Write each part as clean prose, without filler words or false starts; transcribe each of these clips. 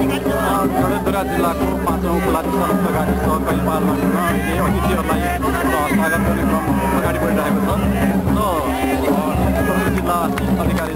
डडेलधुरा जिल्लाको 5औं खोलाची सडक लगायत सहकारी पार्वतीमा अहिले अतिथिहरूलाई स्वागत गर्ने क्रम अगाडि बढिरहेको छ र जिल्ला अधिकारी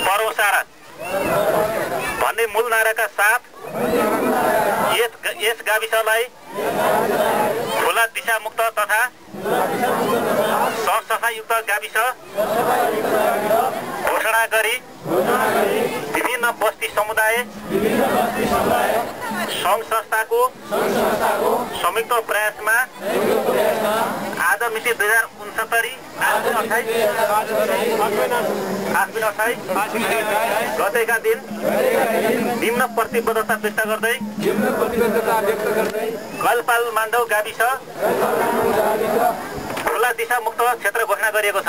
परोसारा भन्ने मूल नाराका साथ यस गाविसलाई खुला दिशामुक्त तथा सरसफाइयुक्त गाविस घोषणा गरी विभिन्न बस्ती समुदाय सङ्घ संस्थाको संयुक्त प्रयासमा आज मिति 2069 गतेका दिन निम्न प्रतिबद्धता व्यक्त गर्दै कलपाल माण्डौ गाविस खुला दिशामुक्त क्षेत्र घोषणा गरिएको छ।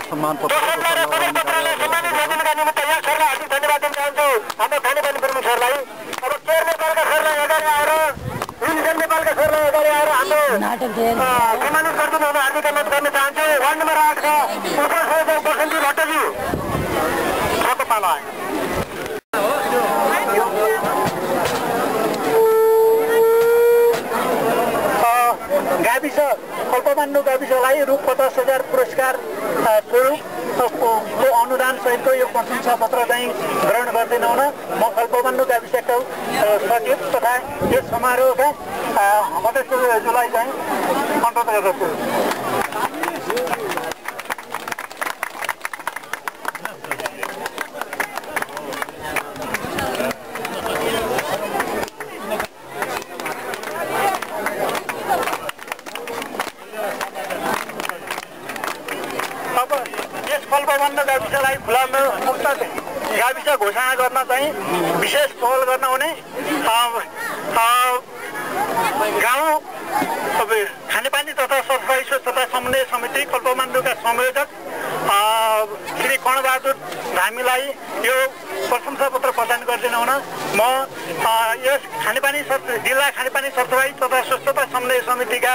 सम्मान पत्र गाविस कल्पमान्नु गाविसलाई रु 50,000 पुरस्कार स्वरूपको अनुदान सहितको यो प्रशंसा पत्र चाहिँ ग्रहण गर्दैन हुन म कल्पमान्नु गाविसका सचिव तथा यस समारोहका सदस्यहरूलाई चाहिँ अनुरोध गर्दछु। गाविसलाई खुला मुक्त गाविस घोषणा गर्न चाहिँ विशेष पहल गर्न हुने गाउँ खानेपानी तथा सरसफाई स्वच्छता समन्वय समिति कल्पमाण्डुका संयोजक श्री कर्णबहादुर धामीलाई यो प्रशंसा पत्र प्रदान गरिदिनु हुन म यस जिल्ला खानेपानी सरसफाई तथा स्वच्छता समन्वय समितिका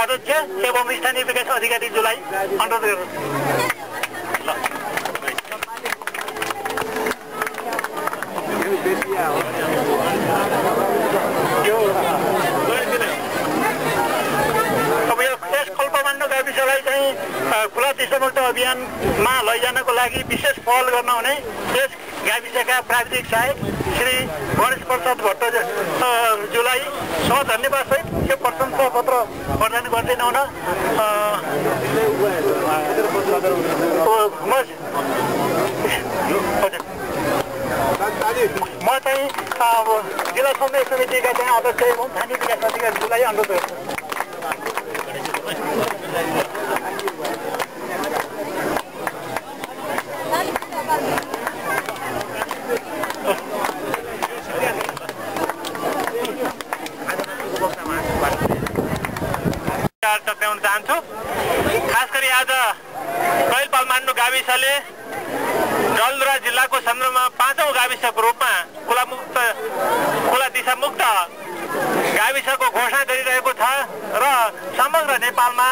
अध्यक्ष एवं स्थानीय विकास अधिकारीज्यूलाई अनुरोध गर्छु। यस कल्पमाण्डु गाविसलाई चाहिँ खुला दिशामुक्त अभियानमा लैजानको लागि विशेष पहल गर्न हुने यस गाविसका प्राविधिक सहायक श्री गणेश प्रसाद भट्टज्यूलाई धन्यवाद सहित यो प्रशंसा पत्र प्रदान गरिदिनु हुन म चाहिँ जिल्ला समन्वय समितिका चाहिँ अध्यक्ष एवं स्थानीय विकास अधिकारीज्यूलाई अनुरोध गर्छु। टक्राउन चाहन्छु। खास गरी आज कल्पमाण्डु गाविसले डलधुरा जिल्लाको सन्दर्भमा 5औं गाविसको रूपमा खुला दिशामुक्त गाविसको घोषणा गरिरहेको छ र समग्र नेपालमा